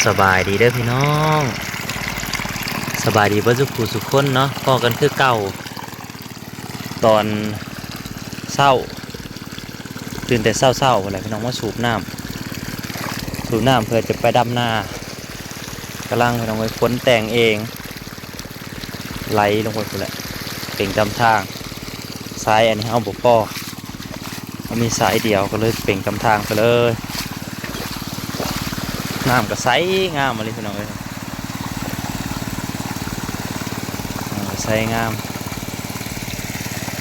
ສະບາຍດີເດີພີ່ນ້ອງ ສະບາຍດີເບິດສູ່ຜູ້ສູ່ຄົນເນາະ ພໍ້ກັນຄືເກົ່າ ຕອນເຊົ້າ ຕື່ນແຕ່ເຊົ້າໆ ພຸ້ນແຫຼະພີ່ນ້ອງ ມາສູບນ້ຳ ສູບນ້ຳເພື່ອຈະໄປດຳນາ ກຳລັງພີ່ນ້ອງເອີຍ ຝົນແຕ່ງເອງ ໄຫຼລົງໄປພຸ້ນແຫຼະ ເປັນຕາມທາງ ສາຍອັນນີ້ເຮົາບໍ່ພໍ ເຮົາມີສາຍດຽວ ກໍເລີຍເປັນຕາມທາງໄປເລີຍ ນ້ຳກໍໃສງາມອີ່ຫຼີພີ່ນ້ອງເອີຍ ນ້ຳກໍໃສງາມ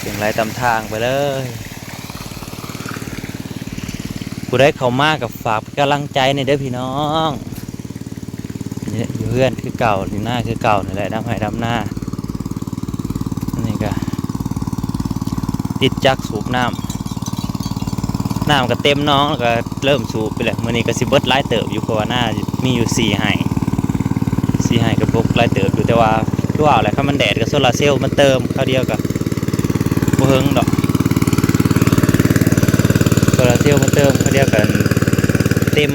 ເປັນໄຫຼຕາມທາງໄປເລີຍ. ຜູ້ໃດເຂົ້າມາກໍຝາກເປັນກຳລັງໃຈແດ່ເດີພີ່ນ້ອງ ຢູ່ເຮືອນຄືເກົ່າ ຢູ່ນາຄືເກົ່ານີ້ແຫຼະ ດຳໄຮ່ດຳນາ ນີ້ກໍຕິດຈັກສູບນ້ຳ ນ້ຳກໍເຕັມໜອງ ແລ້ວກໍເລີ່ມສູບໄປແລ້ວ ມື້ນີ້ກໍຊິເບິດຫຼາຍເຕີບຢູ່ ເພາະວ່ານາມີຢູ່ສີ່ໄຮ່ ສີ່ໄຮ່ກໍບົກຫຼາຍເຕີບຢູ່ ແຕ່ວ່າຄືວ່າແຫຼະ ຄັນມັນແດດກໍໂຊລາເຊວມາເຕີມຄາວດຽວກໍ ບໍ່ເຖິງດອກ ໂຊລາເຊວມາເຕີມ ເຂົາດຽວກັນເຕັມ.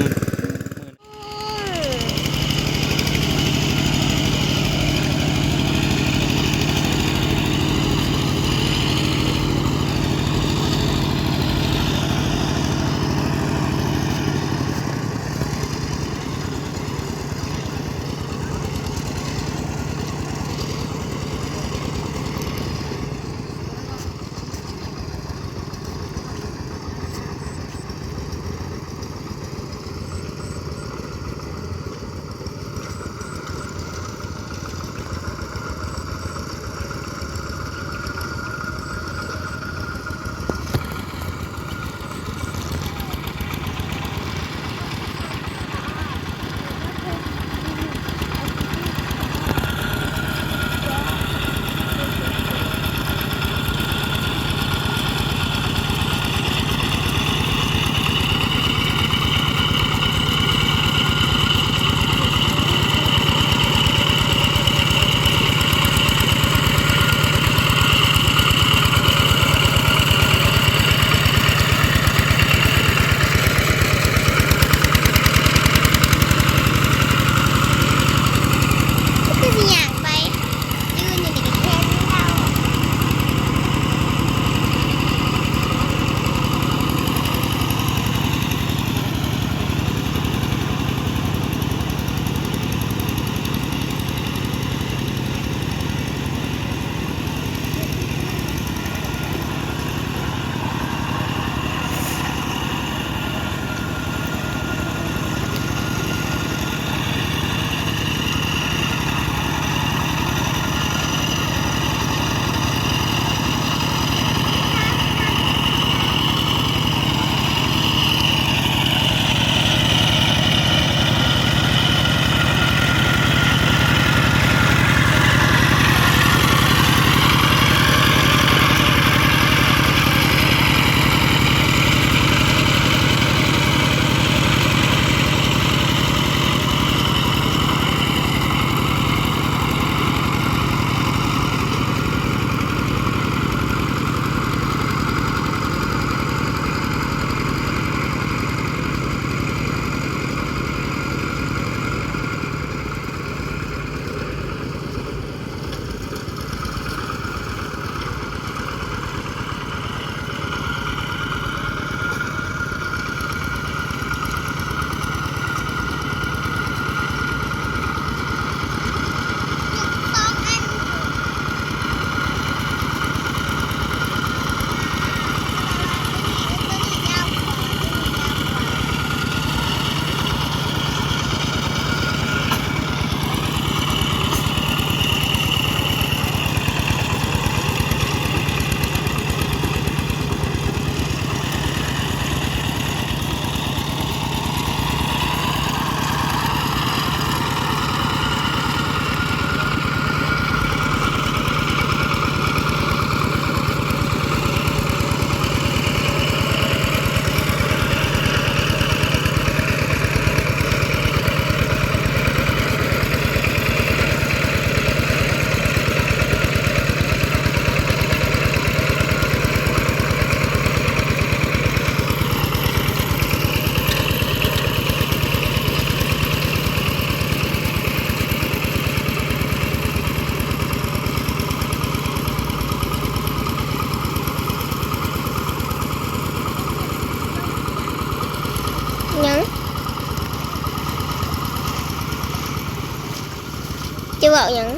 ເວົ້າຫຍັງ?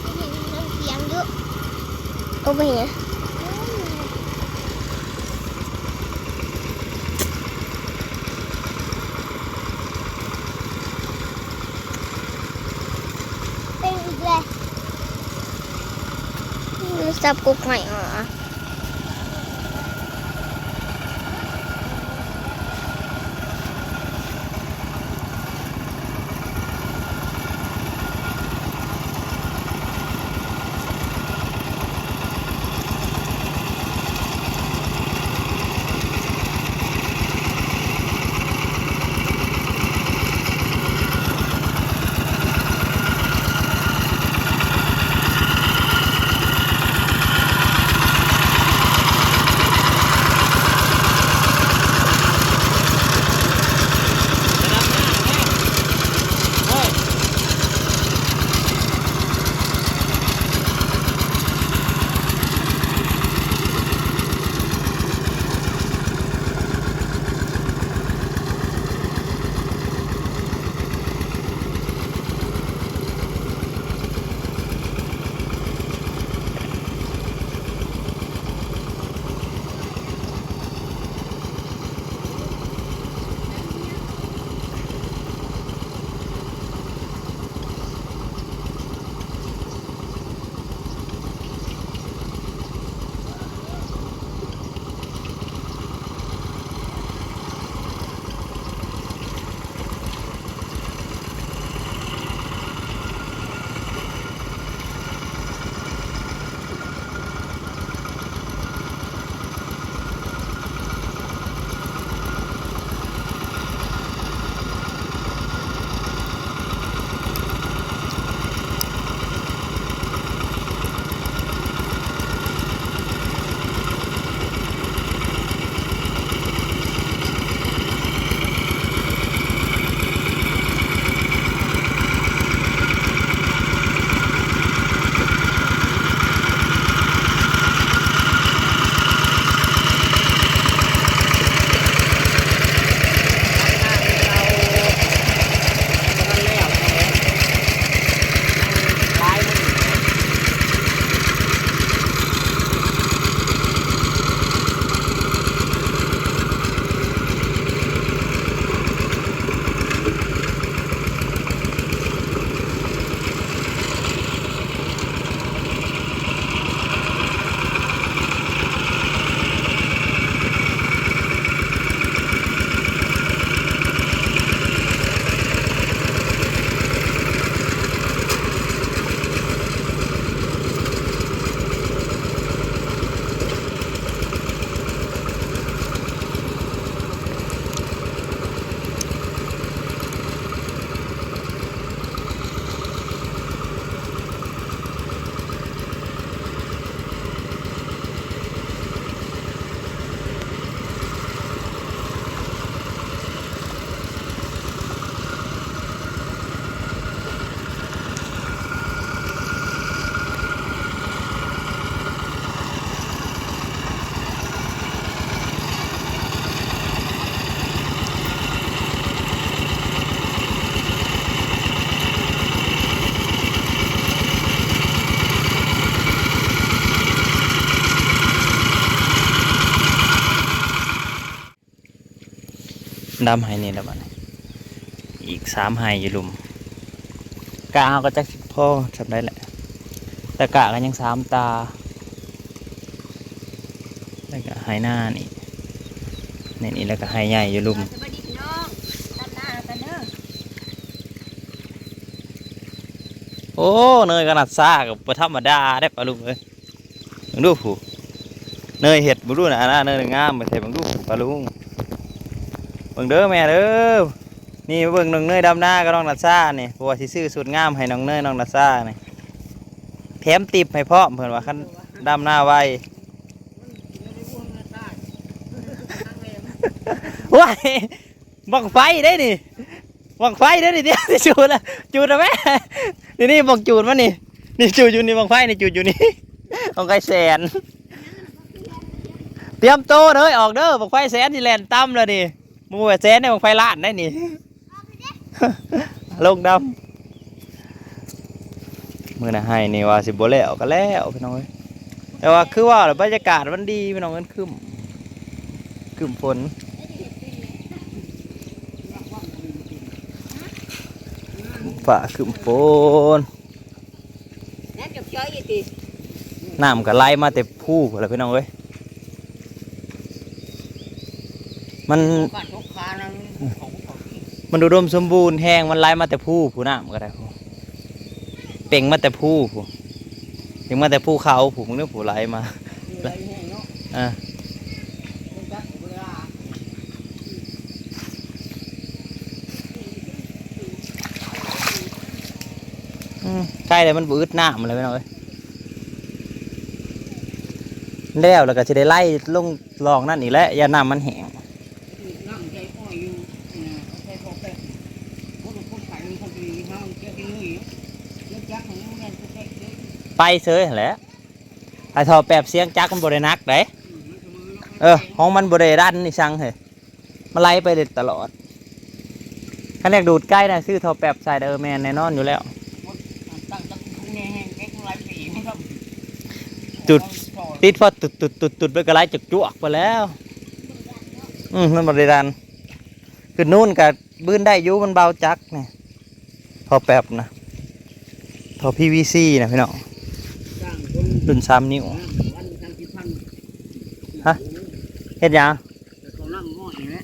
ໄດ້ຍິນສຽງຢູ່. ໂອ້ ບໍ່ເຫັນຫຍັງ. ເປັນອີກແລ້ວ. ມັນສັບກົກໄມ້ອອກ. ດຳໄຮ່ນີ້ແລ້ວບັດນີ້ ອີກສາມໄຮ່ຢູ່ລຸ່ມ. ກະເຮົາກໍຈັກຊິພໍສ່ຳໃດແຫຼະ ແຕ່ກະກໍຍັງສາມຕາ. ແລ້ວກໍໄຮ່ນານີ້ ນີ້ ນີ້ ແລ້ວກໍໄຮ່ໃຫຍ່ຢູ່ລຸ່ມ. ສະບາຍດີພີ່ນ້ອງ ດຳນາກັນເດີ. ໂອ້ ເນີຍກັບນັດຊາກໍບໍ່ທຳມະດາເດ້ປ້າລຸງເອີຍ. ເບິ່ງດູຜູ້ ເນີຍເຮັດ ເບິ່ງດູນະ ອັນນັ້ນເນີຍງາມແທ້ ເບິ່ງດູຜູ້ປ້າລຸງ. ເບິ່ງເດີແມ່ເດີ ນີ້ມາເບິ່ງນ້ອງເນີຍດຳນາກັບນ້ອງນັດຊານີ້ ເພາະວ່າຊິຊື້ຊຸດງາມໃຫ້ນ້ອງເນີຍ ນ້ອງນັດຊານີ້ ແຖມຕິບໃຫ້ພ້ອມ ເພິ່ນວ່າຄັນດຳນາໄວ. ໂອ້ຍ ບັ້ງໄຟເດ້ນີ້ ບັ້ງໄຟເດ້ນີ້ ດຽວຊິຈູດລະ ຈູດລະແມ້. ນີ້ ນີ້ບັ້ງຈູດມັນນີ້ ນີ້ຈູດຢູ່ນີ້ ບັ້ງໄຟນີ້ຈູດຢູ່ນີ້ ບັ້ງໄຟແສນ. ຕຽມໂຕເດີ ອອກເດີ ບັ້ງໄຟແສນຊິແລ່ນຕ່ຳລະນີ້. ບໍ່ແມ່ນແສນເດ້ ບັ້ງໄຟລ້ານໄດ໋ນີ້. ລົງດຳ ມື້ໜ້າໃຫ້ນີ້ວ່າຊິບໍ່ແລ້ວກໍແລ້ວພີ່ນ້ອງເອີຍ ແຕ່ວ່າຄືວ່າແຫຼະ ບັນຍາກາດມັນດີພີ່ນ້ອງ ມັນຄຶ້ມ ຄຶ້ມຝົນ ຟ້າຄຶ້ມຝົນ ນ້ຳກໍໄຫຼມາແຕ່ພູພຸ້ນລະພີ່ນ້ອງເອີຍ ມັນ ມັນອຸດົມສົມບູນແຮງ ມັນໄຫຼມາແຕ່ພູພຸ້ນ ນ້ຳກໍໄດ້ ເປັ່ງມາແຕ່ພູພຸ້ນ ເປັ່ງມາແຕ່ພູເຂົາພຸ້ນ ເບິ່ງເດີ ຜູ້ໄຫຼມາ ອ່າ ອືມ ໃກ້ແລ້ວ ມັນບໍ່ອຶດນ້ຳແລ້ວພີ່ນ້ອງເອີຍ ແລ້ວ ແລ້ວກໍຊິໄດ້ໄຫຼລົງ ລອງນັ້ນອີກແຫຼະ ຢ້ານນ້ຳມັນແຫ້ງ ໄປເສີຍຫັ້ນແຫຼະ ໄອ້ທໍ່ແປັບສຽງຈັກມັນບໍ່ໄດ້ໜັກໃດ ເອີ ຂອງມັນບໍ່ໄດ້ດັນອີ່ສັງເຮີ້ຍ ມັນໄຫຼໄປໄດ້ຕະຫຼອດ ຄັນຢາກດູດໄກນະ ຊື້ທໍ່ແປັບໃສ່ເດີ ແມ່ນແນ່ນອນຢູ່ແລ້ວ ຈຸດ ຕິດພໍຕຸດໆໆໆ ມັນກໍໄຫຼຈວກໆໄປແລ້ວ ອືມ ມັນບໍ່ໄດ້ດັນ ຂຶ້ນນູນກໍບືນໄດ້ຢູ່ ມັນເບົາຈັກນີ້ ທໍ່ແປັບນະ ທໍ່ ພີວີຊີ ນະພີ່ນ້ອງ ລຸ້ນສາມນິ້ວ ຮະ ເຮັດຫຍັງ? ເຂົານ້ຳນ້ອຍນີ້ແຫຼະ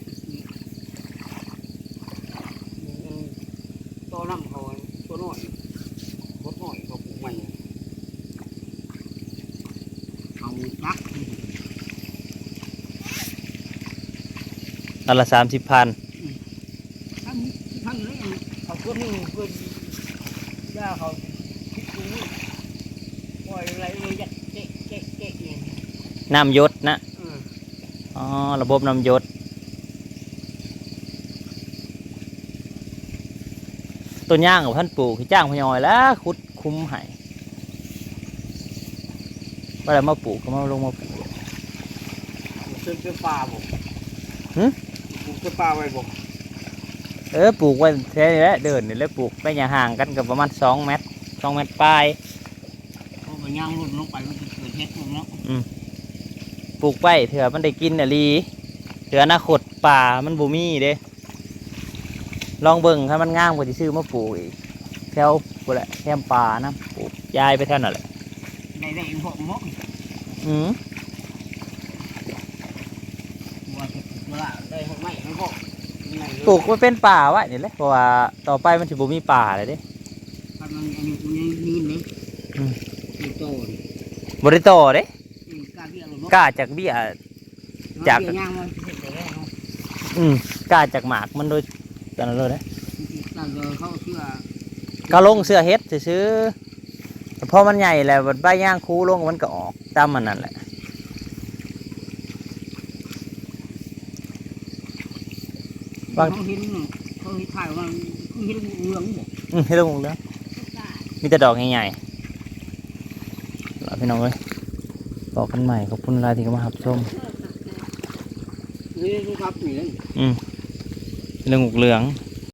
ຕໍ່ນ້ຳເຂົາຕົວນ້ອຍ ບົດນ້ອຍເຂົາປູກໃໝ່ ເຂົາຕັກ ອັນລະສາມສິບພັນ ອືມ ສາມສິບພັນເລີຍ ເຂົາຕົວໜຶ່ງເພິ່ນ ຢ່າເຂົາຄິດຕົງນີ້ ປ່ອຍໄຫຼເລີຍ ຢາກເຈະ ເຈະ ເຈະ ເອງ ນ້ຳຢົດນະ ເອີ ອໍ ລະບົບນ້ຳຢົດ ຕົ້ນຍາງກໍບໍ່ທັນປູກ ຈ້າງພໍ່ຍ່ອຍແລ້ວ ຂຸດຂຸມໃຫ້ ບໍ່ໄດ້ມາປູກ ກໍມາລົງມາປູກ ເປັນ ເປັນປ່າບໍ່? ຫື? ປູກເປັນປ່າໄວ້ບໍ່? ເອີ ປູກໄວ້ແຖວນີ້ແຫຼະ ເດີ່ນນີ້ແຫຼະ ປູກໄປຢ່າຫ່າງກັນກໍປະມານສອງແມັດ ສອງແມັດປາຍ ເພາະວ່າຍ່າງລຸ້ນລົງໄປມັນຊິເກີດເຫັດເນາະ ອືມ ປູກໄວ້ເທື່ອມັນໄດ້ກິນອີ່ຫຼີ ເທື່ອອະນາຄົດປ່າມັນບໍ່ມີເດ້ ລອງເບິ່ງ ຄັນມັນງາມກໍຊິຊື້ມາປູກອີກ ແຖວພຸ້ນແຫຼະ ແຄມປ່ານະ ປູກຢາຍໄປແຖວນັ້ນແຫຼະ ໄດ້ ໄດ້ອີກເນາະ ອືມ ວ່າຈະປູກລະ ໄດ້ຮອກໄມ້ ມັນກໍ ປູກໄວ້ເປັນປ່າໄວ້ນີ້ແຫຼະ ເພາະວ່າຕໍ່ໄປມັນຊິບໍ່ມີປ່າແລ້ວເດ້ ຄັນມັນອາຍຸມັນຍືນເດ້ ອືມ ໄດ້ຕໍ່ເດ້ ບໍ່ໄດ້ຕໍ່ເດ້ ອືມ ກ້າເບ້ຍໂລດເນາະ ກ້າຈາກເບ້ຍ ຈາກ ເບ້ຍຍາງມັນເຮັດໄດ້ແລ້ວເນາະ ອືມ ກ້າຈາກໝາກມັນໂດຍຕະຫຼອດເດ້ ກ້າເຂົ້າເຊື້ອ ກໍລົງເຊື້ອເຫັດຊື່ໆ ແຕ່ພໍມັນໃຫຍ່ແລ້ວ ບັດໃບຍາງຄູລົງ ມັນກໍອອກຕາມອັນນັ້ນແຫຼະ ບາງ ເຮົາເຫັນ ເຂົາເຮັດຂາຍວ່າ ຄືເຫັດເຫຼືອງບໍ່? ອືມ ເຫັດເຫຼືອງ ມີແຕ່ດອກໃຫຍ່ໆ ລະພີ່ນ້ອງເອີຍ ພໍ້ກັນໃໝ່ ຂອບຄຸນຫຼາຍທີ່ເຂົ້າມາຮັບຊົມ ນີ້ຄືຄັບນີ້ ອືມ ເລື່ອງເຫຼືອງ